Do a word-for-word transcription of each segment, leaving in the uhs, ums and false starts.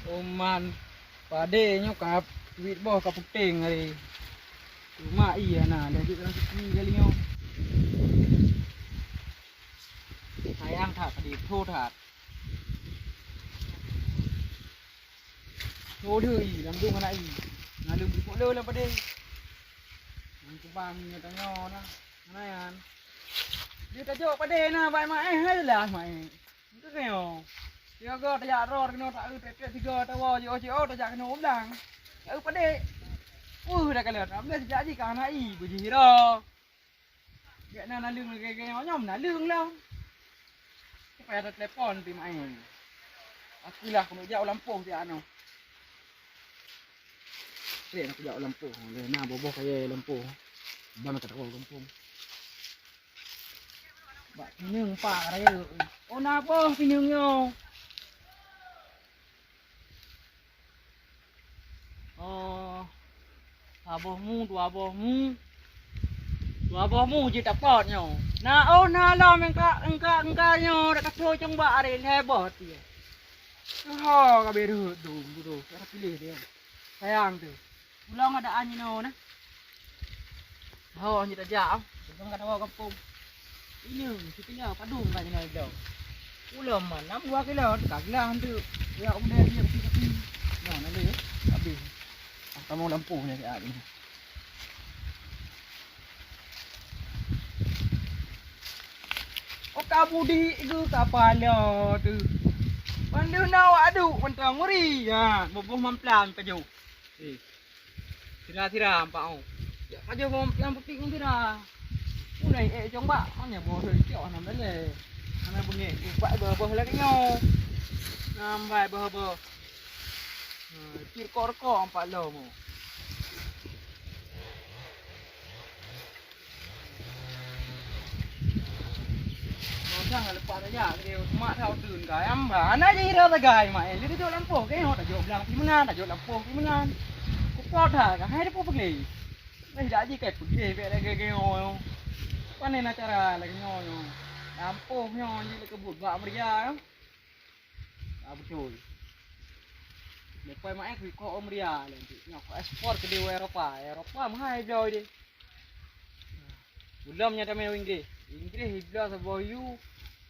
Oman, padé nyoe ka wit boh ka puténg hari. Cuma iya na, lheuh jeuet lam siki kali nyoe. Sayang that padé, tho that. Tho lheuh i, lam dum hana i. Naleueng bukok le lam padé. Nang kubang nyoe tanyoe na. Hana nyan. Dia tajok padé na, bai maéh hai lah maéh. Teukeunyoe. Sigoe tajak rot keunoe, taeu trek-trek sigoe, tawoe jiôh-jiôh, tajak keunoe u blang. Taeu padé. Uh, dah kalon. Abéh sijak jih ka hana i, beujih ira. Gét na naleueng lagèe nyoe, nyoe naleueng lom. Payah teutelepon ti maén. Aku lah keuneuk jak u lampôh siat nyoe. Trek na kujak u lampôh. Lé na boh-boh kayèe lampôh. Ban ka tawoe gampông. Bak pineung pak rayeuk. Oh, na boh pineung nyoe. Oh, saboh mu, dua boh mu. Dua boh mu jeuet tapot nyoe. Na, oh, na lom engka, engka, engka nyoe dak ka tho cong bak aré lhèe boh tie. Ho ka beu rhot dum, dudoe, cara piléh dia. Sayang tu. Pulang ada an jinoe na. Ho, nyoe tajak, ah. Sebelum ka tawoe gampông. Ini, sikilo padum ka jinoe bloe. Ulôn man, nam dua kilo, teuka gila hantu. Ya, udah dia kecil-kecil. Nah, nanti ya, habis. Ah, kamu lampu ni, ah, ini. Oh, ka budi ke kapala tu. Pandu na wadu mentang uri. Ha, boboh mamplam pajoh. Eh. Sira-sira ampak oh. Jak pajoh boh mamplam putik ngon sira. Ulai eh jong bak, hanya boh roi tiok hana mele. Hana bengek, ubat boh-boh lagi nyoe. Nambai boh-boh. Ha, pir kok-kok ampak lom. Bang lepas saja, dia semak dah udun kai. Amba, anak je hira sagai, mak eh. Dia duduk lampu, ke, oh, tajok belang di mana, tajok lampu di mana. Kupot dah, kan, hai dia pun pergi. Eh, dah je kai pergi, bek lagi, ke, oh. Panen acara lagi, nyoe, nyoe. Lampu, nyoe, je kebut, bak meriah, ya. Ah, betul. Lepas mak eh, kui kok Omria lah nanti. Nyoe kok ekspor ke di Eropa. Eropa mahal jauh deh. Belum nyata main Inggris. Inggris ibla saboh yu,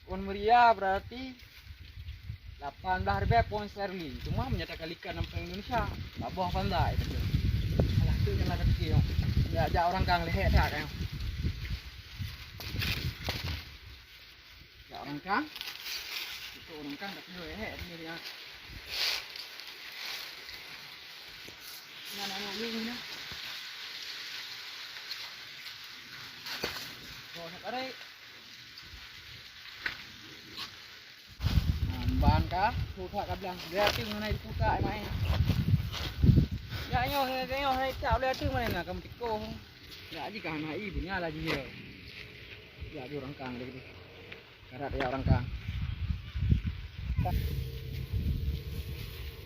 Omria berarti lapan belas ribu pound sterling. Cuma menyata kalikan sampai Indonesia. Laboh pandai betul. Alah tu jangan kata kecil. Ya, jak orang kang lehek tak kan. Jak orang kang. Itu orang kang tak perlu lehek ni dia. Mana nak ulung ni? Oh, nak tarik. Ban ka, susah ka bilang. Dia tu mana dibuka mai. Ya nyoh, ya nyoh, hai tak boleh tu mana nak kamu tiko. Ya ji ka hana i punya lagi dia. Ya ji orang kang lagi. Karat ya orang kang.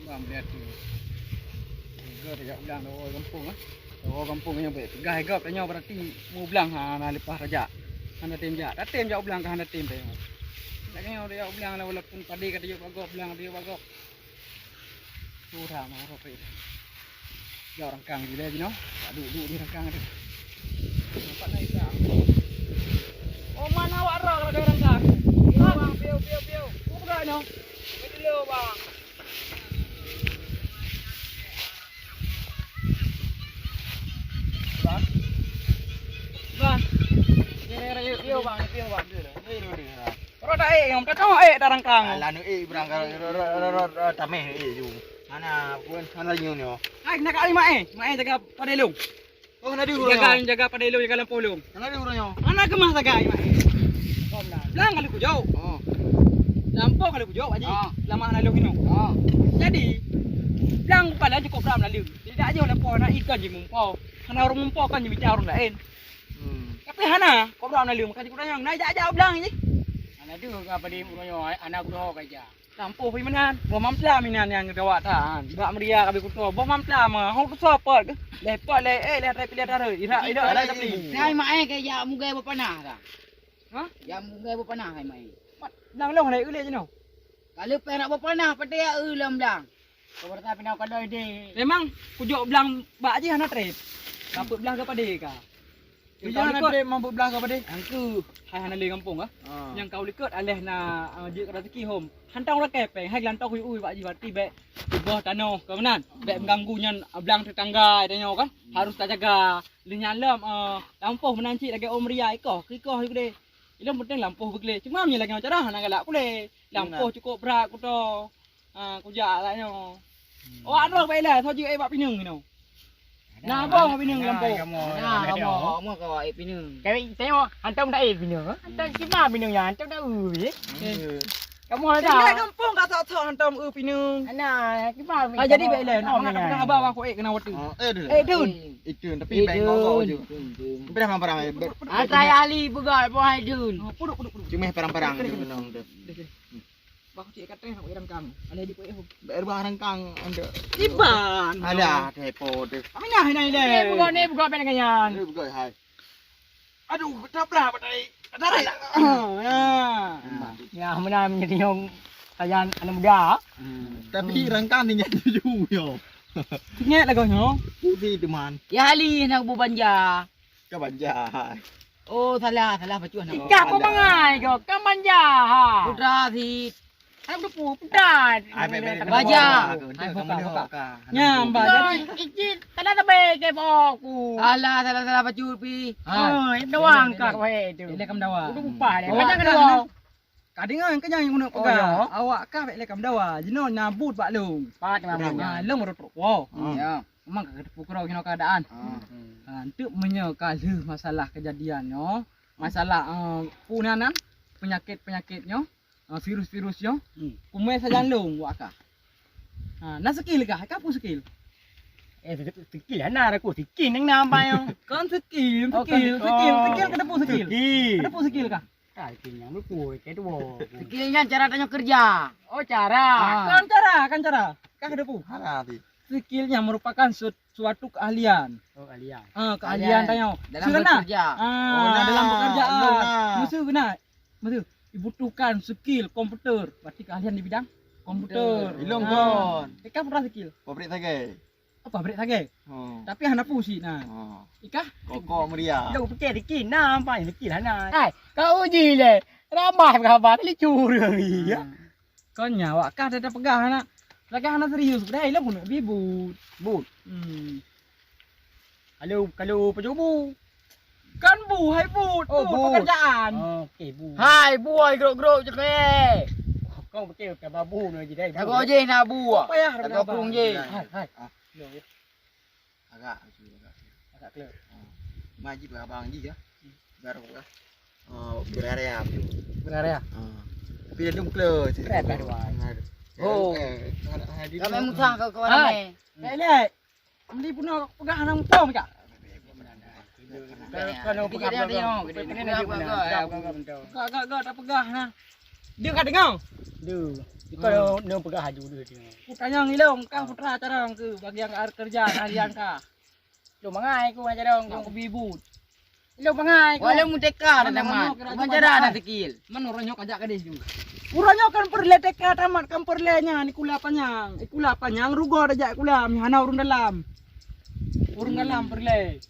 Bang lihat tu. Tiga tajak ulang dawa gampung ah. Dawa gampung nyoe baik. Peugah gop tanyoe berarti mublang ha na lepas rajak. Hana tem jak. Tatem jak ulang ka hana tem tanyoe. Tak nyoe tajak ulang lah walaupun padi ka tajak bagop, ulang tajak bagop. Sudah mah rot. Ya orang kang bila jinoe. Tak duduk di orang kang tu. Nampak naik tak? Oh, mana awak roh kalau ada orang kang? Bang, piu, piu, piu. Apa gerak nyoe? Dulu, bang. Bang. Bang. Ni, ni, ni, piu, bang, ni, piu, bang. Ni, ni, ni, ni. Roh dah eh, yang kata eh dah rangkang. Alah, nu eh, berang, ro, ro, ro, ro, ro, tameh, eh, ju. Hana, pun, hana ju ni, oh. Hai, nak kali mak eh. Mak eh jaga pada lung. Oh, hana di urang. Jaga, jaga pada lung, jaga lampôh lung. Hana di urang nyoe. Hana keumah sagai mak eh. Blang kalau kujok. Oh. Lampôh kalau kujok, Pak Ji. Ah. Lamah lalu minum. Ah. Jadi, blang kepala cukup ram lalu. Tidak aja lampôh nak ikan je mumpo. Hana orang mumpo kan je bicara orang lain. Hmm. Tapi hana, kau berapa lalu, maka cukup tanya. Nak jak-jak blang je. Hana tu ka pada urang nyoe, anak kuda ka ja. Lampôh pih meunan, boh mamplam inan nyang geugawa that. Bak meuria ka beukuto, boh mamplam, ah, hong tusoe pot. Leh pot, leh, eh, leh trai pilih tara. Irak, irak, irak, tapi. Hai mak eh, kaya jak mugai boh panah ka. Hah? Jak mugai boh panah, hai mak eh. Mat, blang long, leh, uleh jinoe. Ka leupah nak boh panah, patai ya, eh, lam blang. Kau berasa pinau kalau ide. Memang kujok blang bak jih hana trép. Kapeuet blang ke padé ka. Iya, hana trép mampu blang ke padé. Angku. Hai hana lé gampông ka. Ah. Nyang kau likot aleh na, ah, jeuet ka rezeki hom. Hantong rakai pèng, hai geulantong ui-ui bak jih berarti bèk tuboh tanoh ka meunan. Bèk mengganggu nyan, ah, blang tetangga tanyoe kan. Harus tajaga. Lheuh nyan lom, ah, lampôh meunan cit lagèe ôm ria ikoh, ikoh ikoh deh. Ilôn penting lampôh beuglé. Cuma meunyo lagèe nyoe cara hana galak kulé. Lampôh cukôp brat kuto. Ha, kujak agak nyoe. Awak droe bak ilèe, soe jeuet bak pineung inoe. Nah, boh pineung lampôh. Nah, kamoe, kamoe kawak ék pineung. Kami tengok hantom dak ék pineung. Hantom sima pineung nyan, hantom dak eu. Kamoe dah. Tinggai gampông ka sok-sok hantom eu pineung. Nah, sima. Ah, jadi bak ilèe, nak mangat haba aku ék kena waktu. Eh, Dun. Eh, Dun. Itu tapi bèk ngok-ngok je. Berah parang. Asai ahli peugah boh hai Dun. Puduk, puduk, puduk. Cuma parang-parang je menong tu. Bah cek katreh nak rangkang. Ada di kuih. Bèk rubah rangkang anda. Iban. Ada tepo deh. Kami nah ini deh. Ini bukan, ini bukan pengen nyan. Ini bukan hai. Aduh, tabrak batai. Tarik. Ya. Ya, meunan menjadi nyong sajan anak muda. Tapi rangkang tinggal tujuh yo. Tinggal lagu nyo. Putih teman. Ya ahli nak bu banja. Ka banja. Oh, salah, salah bacut nama. Ikah pun mangai kau, kan banja ha. Putra si. Anak depu, putra. Baja. Nyam ba. Iji tanda tebe ke boku. Salah, salah, salah bacut pi. Ha, doang ka wae tu. Ile kam dawa. Udah upah dia. Macam kedua. Ka deungoe keujang nyang keuneuk peugah, awak kah bèk lé kam dawa, jinoe nyabut bak lôn. Pat ngon lôn. Ha, lôn rot trok woe. Ya. Memang ka teupeu keudroe jinoe keuadaan. Ha, enteuk meunyoe ka lheueh masalah keujadian nyoe, masalah, eh, peue nan, penyakit-penyakit nyoe, eh, virus-virus nyoe, kumé sajan lôn wak kah. Ha, na sikil kah? Ka peue sikil? Eh, sikil hana, aku sikil nyang na ampai nyoe. Kon sikil, sikil, sikil, sikil ka teupeu sikil. Ka teupeu sikil kah? Ka keu nyang meupui, keu dua. Skill nyan cara tanyoe kerja. Oh, cara. Ah. Kan cara, kan cara. Kan ada pu. Hana ti. Skill nyan merupakan su-, suatu keahlian. Oh, keahlian. Ah, keahlian tanyoe. Dalam bekerja. Ah, dalam pekerjaan. Musuh kena. Musuh dibutuhkan skill komputer. Berarti keahlian di bidang komputer. Ilong kon. Ikan pernah skill. Pabrik sagai. Apa brek sagai? Oh. Tapi hana pusi nah. Oh. Ikah? Koko meriah. Dah pikir dikit nah, apa yang dikit hana. Hai, kau uji le. Ramah berapa kali curang iya. Kon nyawa kah dah pegang anak. Lagak hana serius, dah ilong kena bibut. But. Hmm. Kalau, kalau pejubu. Kan bu, hai bu, oh, bu. Pekerjaan. Oh, okey, bu. Hai bu, hai grok-grok je kau. Kau betul ke babu ni je dai. Kau je nak bu. Payah dah. Kau kurung je. Hai, hai. Ah. Agak, agak. Agak clear. Oh. Majib abang ji ya. Baru lah. Oh, berarea. Berarea. Ah. Tapi dah dum clear. Clear dah dua. Oh. Kami musang kau kau ramai. Lek, lek. Meundi bunoe peugah hana muphom jak. Gak, gak, gak, tapeugah nah. Dia ka deungoe? Dia. Iko neu peugah aju dia. Ku tanyong ilong kah putra carong keu bagian kerja harian kah. Lu mangai ku carong ku bibut. Ilong bangai kau. Walau muteka dah tamat. Manok kena wajar dah skill. Mana orang nyok ajak gadis tu? Orang nyok kan perle teka tamat kan perle nya ni kula panyang. Ikula panyang rugoe dah jak kula mi hana ureueng dalam. Ureueng dalam perle.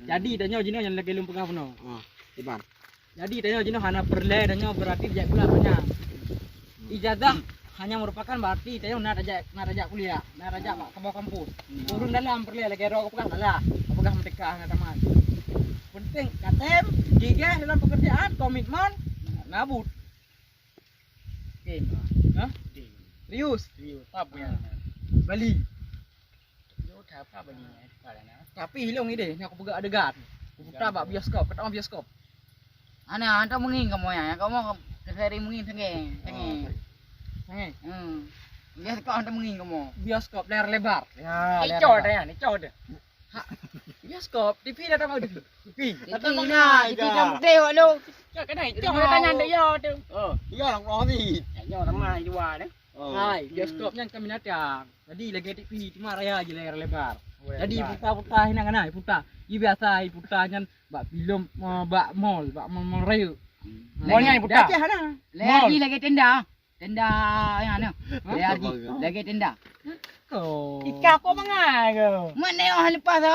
Jadi dah nyoe jinoe nyang lagèe lôn peugah bunoe. Ah, Iban. Jadi tanyoe jinoe hana perle, tanyoe berarti jak kula panyang. Ijazah hanya merupakan berarti tanyoe na tajak, na tajak kuliah, na tajak bak saboh kampus. Ureueng dalam perle lagèe droe peugah salah, peugah merdeka hana tamat. Penting katem, gigeh dalam pekerjaan, komitmen, nabut. Oke. Hah? Serius? Serius. Apa punya? Bali. Tapi ilong ide, nyoe aku peugah adegan. Aku putra bak bioskop, kata bioskop. Ana, hantom meungieng kamoe nyan. Kamoe sering meungieng sengeng, sengeng. Sengeng. Hmm. Bioskop hantom meungieng kamoe. Bioskop layar lebar. Ya, icok dah ya, icok dah. Ha. Bioskop, T V dah tahu dah. T V. T V nah, T V dah putih wak lu. Cok kena icok dah tanya dah ya tu. Oh, iya orang ni. Ya, nama dua dah. Oh. Hai, bioskop nyan kami datang. Jadi lagi T V cuma raya je layar lebar. Oh, jadi putar-putar hinan kan, putar. Ji biasa putar nyan bak filem, eh, bak mall, bak mall-mall raya. Mall nyan putar. Dah hana. Lagi lagi tenda. Tenda nyan nah. Lagi, lagi tenda. Ko. Ika ko mangai ke? Mana yang lepas tu?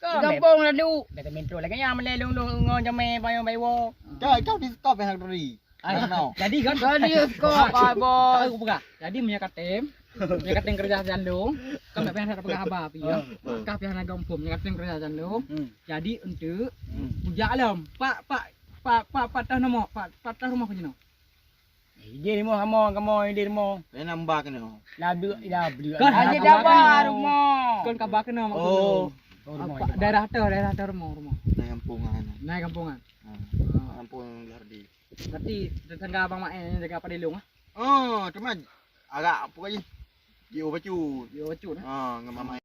Ko, gampang lalu. Dah mentro lagi nyan mana lung lung ngon jamé payung baiwo. Kau, kau di stop yang tadi. Ai, no. Jadi kan? Jadi stop, ai, bos. Aku peugah. Jadi meunyo katem, meunyo katem kerja siang lung, kan tak payah peugah haba api ya. Kah payah na gampông meunyo katem kerja siang lung. Jadi untuk kujak lom. Pak, pak, pak, pak, pak tah nomor, pak, pak tah rumah ku jinoe. Idéh rumoh hamo, kamoe idéh rumoh. Lain nambah keunoe. Lablu, lablu. Kan aja haba rumoh. Kan kaba keunoe mak. Oh. Daerah tu, daerah tu rumoh, rumoh. Nah, kampungan. Nah, kampungan. Ha. Kampung Hardi. Berarti tetangga Abang Mak eh jaga Padilung ah. Oh, cuma agak apa lagi? Jiu bacut. Jiu bacut eh. Ha, ngan Mama.